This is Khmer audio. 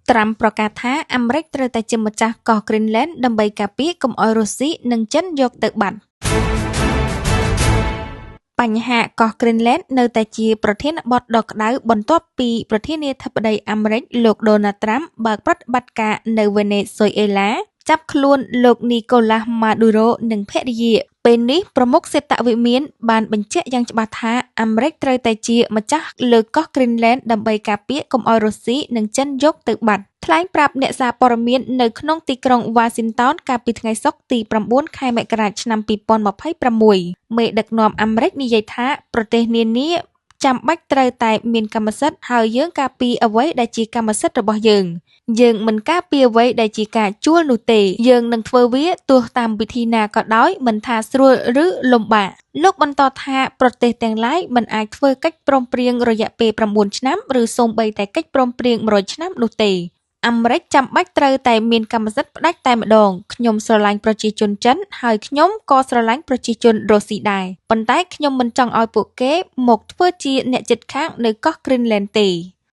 ត្រាំប្រកាសថាអាមេរិកត្រូវតែជាម្ចាស់កោះគ្រីនឡែនដើម្បីការពារកុំឲ្យរុស្ស៊ីនិងចិនយកទៅបាត់។ បញ្ហាកោះគ្រីនឡែននៅតែជាប្រធានបទដ៏ក្តៅបន្ទាប់ពីប្រធានាធិបតីអាមេរិកលោកដូណាល់ត្រាំបើកប្រតិបត្តិការនៅវេណេស៊ុយអេឡាចាប់ខ្លួនលោកនីកូឡាស់ម៉ាឌូរ៉ូនិងភរិយា។ ពេលនេះប្រមុខសេតវិមានបានបញ្ជាក់យ៉ាងច្បាស់ថាអាមេរិកត្រូវតែជាម្ចាស់លើកោះគ្រីនឡែនដើម្បីការពារកុំឲ្យរុស្ស៊ីនិងចិនយកទៅបាត់។ ថ្លែងប្រាប់អ្នកសារព័ត៌មាននៅក្នុងទីក្រុងវ៉ាស៊ីនតោនកាលពីថ្ងៃសុក្រទី9ខែមករាឆ្នាំ2026មេដឹកនាំអាមេរិកនិយាយថាប្រទេសនានាចាំបាច់ត្រូវតែមានកម្មសិទ្ធិហើយយើងការពារអ្វីដែលជាកម្មសិទ្ធិរបស់យើងយើងមិនការពារអ្វីដែលជាការជួលនោះទេយើងនឹងធ្វើវាទោះតាមវិធីណាក៏ដោយមិនថាស្រួលឬលំបាក។ លោកបន្តថាប្រទេសទាំងឡាយមិនអាចធ្វើកិច្ចព្រមព្រៀងរយៈពេល9ឆ្នាំឬសូម្បីតែកិច្ចព្រមព្រៀង100ឆ្នាំនោះទេ។ អាមេរិកចាំបាច់ត្រូវតែមានកម្មសិទ្ធិផ្ដាច់តែម្ដងខ្ញុំស្រឡាញ់ប្រជាជនចិនហើយខ្ញុំក៏ស្រឡាញ់ប្រជាជនរុស្ស៊ីដែរប៉ុន្តែខ្ញុំមិនចង់ឲ្យពួកគេមកធ្វើជាអ្នកជិតខាងនៅកោះគ្រីនឡែនទេ។